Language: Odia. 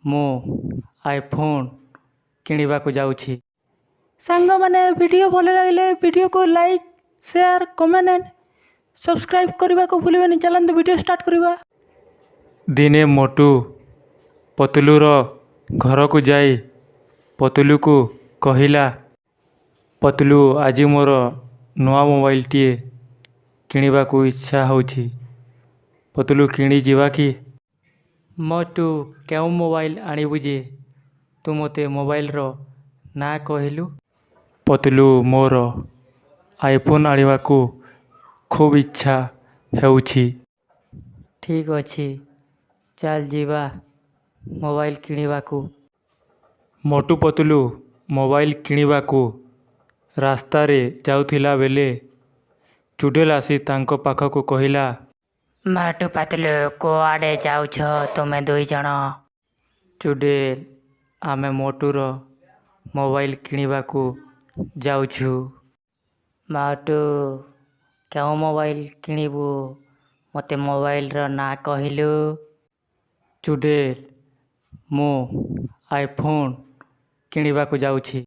ମୁଁ ଆଇଫୋନ୍ କିଣିବାକୁ ଯାଉଛି। ସାଙ୍ଗମାନେ, ଭିଡ଼ିଓ ଭଲ ଲାଗିଲେ ଭିଡ଼ିଓକୁ like, share, comment and subscribe କରିବାକୁ ଭୁଲିବେନି। ଚାଲନ୍ତୁ, ଭିଡ଼ିଓ ଷ୍ଟାର୍ଟ କରିବା। ଦିନେ ମୋଟୁ ପତଲୁର ଘରକୁ ଯାଇ ପତଲୁକୁ କହିଲା, "ପତଲୁ, ଆଜି ମୋର ନୂଆ ମୋବାଇଲଟିଏ କିଣିବାକୁ ଇଚ୍ଛା ହେଉଛି। ପତଲୁ, କିଣି ଯିବା କି?" "ମୋଟୁ, କେଉଁ ମୋବାଇଲ ଆଣିବୁ ଯେ? ତୁ ମୋତେ ମୋବାଇଲର ନାଁ କହିଲୁ?" "ପତଲୁ, ମୋର ଆଇଫୋନ୍ ଆଣିବାକୁ ଖୁବ୍ ଇଚ୍ଛା ହେଉଛି।" "ଠିକ୍ ଅଛି, ଚାଲ ଯିବା ମୋବାଇଲ କିଣିବାକୁ।" ମୋଟୁ ପତଲୁ ମୋବାଇଲ କିଣିବାକୁ ରାସ୍ତାରେ ଯାଉଥିଲା ବେଳେ ଚୁଡ଼େଲ ଆସି ତାଙ୍କ ପାଖକୁ କହିଲା, ମୋଟୁ ପତଲୁ, କୁଆଡ଼େ ଯାଉଛ ତୁମେ ଦୁଇଜଣ? "ଚୁଡ଼େଲ, ଆମେ ମୋଟୁର ମୋବାଇଲ କିଣିବାକୁ ଯାଉଛୁ।" ମୋଟୁ, କେଉଁ ମୋବାଇଲ କିଣିବୁ? ମୋତେ ମୋବାଇଲର ନାଁ କହିଲୁ? "ଚୁଡ଼େଲ, ମୁଁ ଆଇଫୋନ୍ କିଣିବାକୁ ଯାଉଛି।"